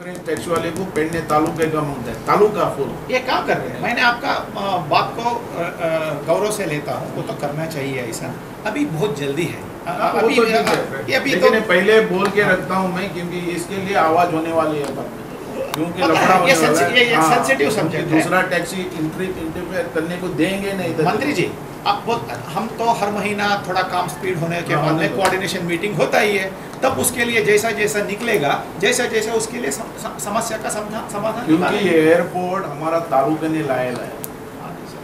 Taxi वाले को पेडणे तालुके का मांगता है, तालुका फुल। ये काम कर रहे हैं। मैंने आपका बात को गौरव से लेता हूँ, वो तो करना चाहिए ऐसा। अभी बहुत जल्दी है, अभी तो है। अभी तो पहले बोल के रखता हूँ मैं, क्योंकि इसके लिए आवाज़ होने वाली है, क्योंकि लफड़ा होने वाला है। सेंसिटिव सब्जेक्ट, दूसरा टैक्सी इंटरफेयर करने को देंगे नहीं। मंत्री जी आप बहुत, हम तो हर महीना थोड़ा काम स्पीड होने के बाद में कोऑर्डिनेशन मीटिंग होता ही है, तब उसके लिए जैसा जैसा निकलेगा जैसा जैसा उसके लिए समस्या का समाधान। क्योंकि ये एयरपोर्ट हमारा तालुका ने लाया है,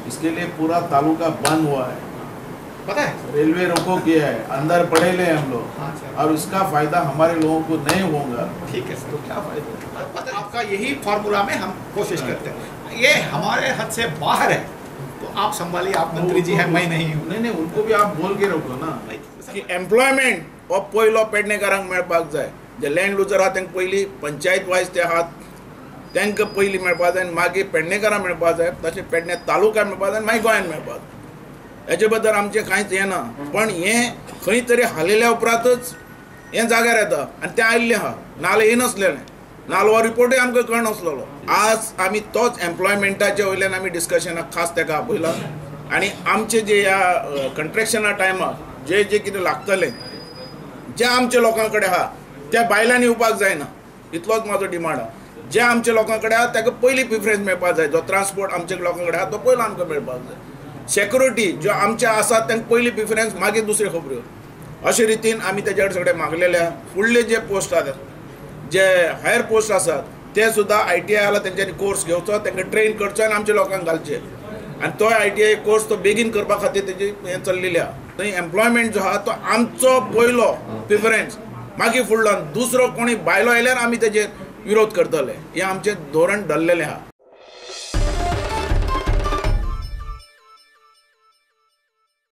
इसके लिए पूरा तालुका बंद हुआ है, पता है, रेलवे रोको किया है, अंदर पड़े ले हम लोग, और उसका फायदा हमारे लोगों को नहीं होगा। ठीक है सर, तो क्या फायदा आपका? यही फार्मूला में हम कोशिश करते हैं, ये हमारे हद से बाहर है, तो आप संभालिए, आप मंत्री जी हैं, मैं नहीं हूँ। नहीं नहीं, उनको भी आप बोल के रखो ना की एम्प्लॉयमेंट हो पयलो पेडणेकारांक मेळपाक जाय। जे लँड लुजर आहा तांकां पयलीं पंचायत वायज ते आहात तांकां पयलीं मेळपाक जाय आनी मागीर पेडणेकारां मेळपाक जाय, तशें पेडणे तालुका मेळपाक जाय आनी मागीर गोंयान मेळपाक जाय। हेजे बद्दल आमचें कांयच हें ना, पण हें खंय तरी हालयल्या उपरांतच हें जाग्यार येता आनी तें आयिल्लें आहा, नाजाल्यार येनासलेलें, नाजाल्यार हो रिपोर्टूय आमकां कळनासलेलो। आज आमी तोच एम्प्लॉयमेंटाच्या वयल्यान आमी डिस्कशनाक खास ताका आपयला आनी आमचे जे ह्या कंट्रेक्शना टायमार जे जे कितें लागतलें जें आमच्या लोकां कडेन आहा त्या बायलांनी येवपाक जायना, इतलोच म्हाजो डिमांड आहा। जे आमच्या लोकां कडेन आहा ताका पयलीं प्रिफरन्स मेळपाक जाय, जो ट्रान्सपोर्ट आमच्या लोकां कडेन आहा तो पयलो आमकां मेळपाक जाय, सेक्युरिटी ज्यो आमच्या आसा तांकां पयलीं प्रिफरन्स, मागीर दुसऱ्यो खबऱ्यो। अशे रितीन आमी तेजे कडेन सगळे मागलेले आहा। फुडले जे पोस्ट आसात, जे हायर पोस्ट आसात ते सुद्दां ITI आला तेंच्यांनी कोर्स घेवचो, तांकां ट्रेन करचो आनी आमच्या लोकांक घालचे, आनी तो ITI course तो बेगीन करपा खातीर तेजी हें चल्लेली आहा। थंय एम्प्लॉयमेंट जो आहा तो आमचो पयलो प्रिफरन्स, मागीर फुडलो दुसरो कोणी बायलो आयल्यार आमी तेजेर विरोध करतले, हें आमचें धोरण धरलेलें आहा।